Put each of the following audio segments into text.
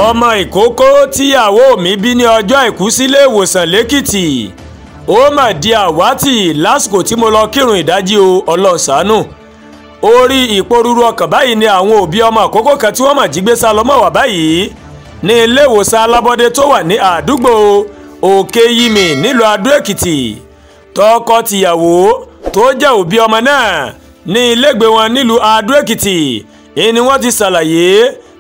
Ọmọ ìkókó tíyàwó mi bí ní ọjọ́ àìkú sílé ìwòsàn lẹ́kìtì ó mà di àwátì lásìkò tí mo lọ kírun ìdájí o, Ọlọ́run ṣàánú. Orí ìpòrúru ọkàn báyìí ni àwọn òbí ọmọ ìkókó kan tí wọ́n mà jí gbé sá lọ mọ̀ wá báyìí ní ilé ìwòsàn alábọ́dé tó wà ní àdúgbò Òkè-Yìmì nílùú Adó-Èkìtì. Tọkọ-tìyàwó tó jẹ́ òbí ọmọ náà ní ilégbè wọn nílùú Adó-Èkìtì ni wọ́n ti ṣàlàyé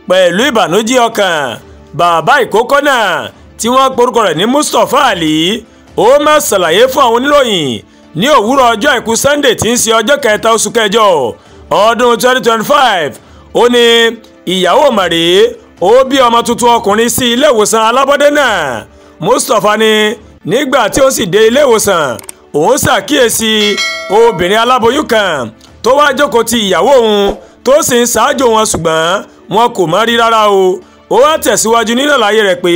pẹ̀lú ìbànújẹ́ ọkàn. Bàbá ìkókó náà tí wọ́n porúkọ rẹ̀ ní Mustapha Ali ó máa ṣàlàyé fún àwọn oníròyìn ní òwúrọ̀ ọjọ́ àìkú Sunday tí ń ṣe ọjọ́ kẹta oṣù kẹjọ ọdún 2025. Ó ní ìyàwó màrí ó bí ọmọ tuntun ọkùnrin sí ilé ìwòsàn alábọ́dé náà. Mustapha ní nígbà tí ó sì dé ilé ìwòsàn òun ṣàkíyèsí obìnrin aláboyún kan tó wá jókòó ti ìyàwó òun tó sì ń ṣáájú wọn, ṣùgbọ́n wọn kò mọ̀ rí rárá o. Ó wá tẹ̀síwájú nínú àlàyé rẹ̀ pé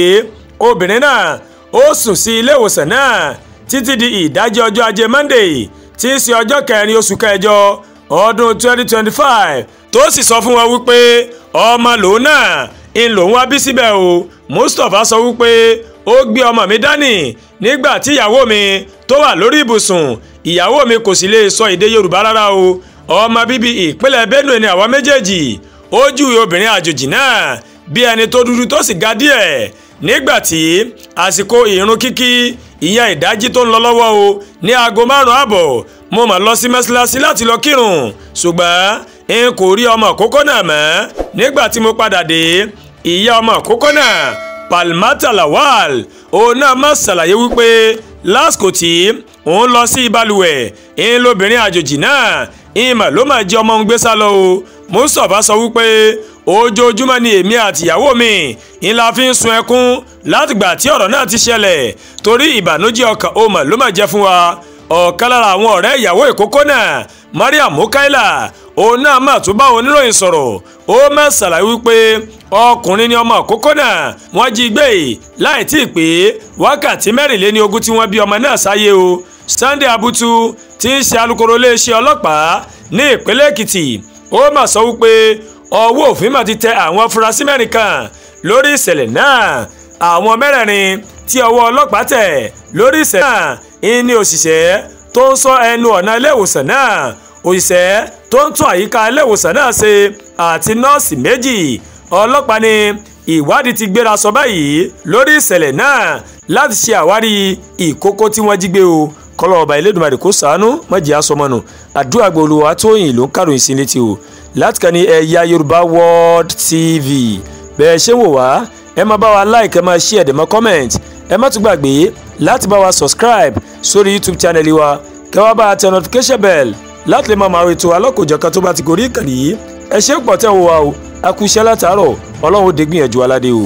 obìnrin náà ó sùn sí ilé ìwòsàn náà títí di ìdájí ọjọ́ ajé Monday tí í ṣe ọjọ́ kẹrin oṣù kẹjọ ọdún 2025, tó sì sọ fún wọn wípé ọmọ lòun náà ń lòun wá bí síbẹ̀ o. Mustapha sọ wípé ó gbé ọmọ mi dání nígbà tí ìyàwó mi tó wà lórí ibùsùn, ìyàwó mi kò sì lè sọ èdè Yorùbá rárá o. Ọmọ bíbí ìpínlẹ̀ Benue ni àwa méjèèjì. Ó júwe obìnrin àjòjì náà bí ẹni tó dúdú tó sì ga díẹ̀. Nígbà tí àsìkò ìrun kíkí ìyẹn ìdájí tó ń lọ lọ́wọ́ o ní aago 5:30 mo mà lọ sí mọ́ṣáláṣí láti lọ kírun, ṣùgbọ́n n kò rí ọmọ ìkókó náà mọ́. Nígbà tí mo padà dé, ìyá ọmọ ìkókó náà Palmata Lawal òun náà má ṣàlàyé wípé lásìkò tí òun lọ sí ìbalùwẹ̀ ń lóbìnrin àjòjì náà ìmọ̀ ló máa jẹ́ ọmọ òun gbé sá lọ o. Mustapha sọ wípé ojoojúmọ́ ni èmi àtìyàwó mi ń la fi ń sun ẹkún látìgbà tí ọ̀rọ̀ náà ti ṣẹlẹ̀, torí ìbànújẹ́ ọkàn ó mà ló máa jẹ́ fún wa. Ọ̀kan lára àwọn ọ̀rẹ́ ìyàwó ìkókó náà Mariam Mukaila òun náà mà tún bá oníròyìn sọ̀rọ̀. Ó má ṣàlàyé wípé ọkùnrin ni ọmọ ìkókó náà wọ́n jí gbé láì tí ì pé wákàtí 24 tí wọ́n bí ọmọ náà sáyé o. Sunday Abutu tí ń ṣe alukoro iléeṣẹ́ ọlọ́pàá ní ìpínlẹ̀ Èkìtì ó mà sọ wípé ọwọ́ òfin mà ti tẹ àwọn afurasí mẹ́rin kan lórí ìṣẹ̀lẹ̀ náà. Àwọn mẹ́rẹ̀ẹ̀rin tí ọwọ́ ọlọ́pàá tẹ̀ lórí ìṣẹ̀lẹ̀ náà ní òṣìṣẹ́ tó ń ṣọ́ ẹnu ọ̀nà ilé ìwòsàn náà, òṣìṣẹ́ tó ń tún àyíká ilé ìwòsàn náà ṣe àti nọ́ọ̀sì méjì. Ọlọ́pàá ní ìwádìí ti gbéra sọ báyìí lórí ìṣẹ̀lẹ̀ náà láti ṣe àwárí ìkókó tí wọ́n jí gbé o. Kọ́lọ́ ọba Elédùmarè kó ṣàánú mọ̀jẹ̀ àsọmọ́nù. Àdúrà gbòòlù Àtóyìn ló ń kàròyìn sí létí o láti kàn ní Ẹ̀yà Yorùbá World TV. Bẹ́ẹ̀ ṣé wò wá, ẹ máa bá wa like, ẹ máa share, ẹ máa comment, ẹ má tún gbàgbé láti bá wa subscribe sórí YouTube channel wa, kẹ́ wá bá a tẹ notification bell láti lè máa máa ètò alọ́kòjọ̀kan tó bá ti gorí ìkànnì yìí. Ẹ ṣé pọ̀ tẹ́ ń wò wá o, a kú iṣẹ́ látàárọ̀, Ọlọ́run ó dé gbìyànjú aládé o.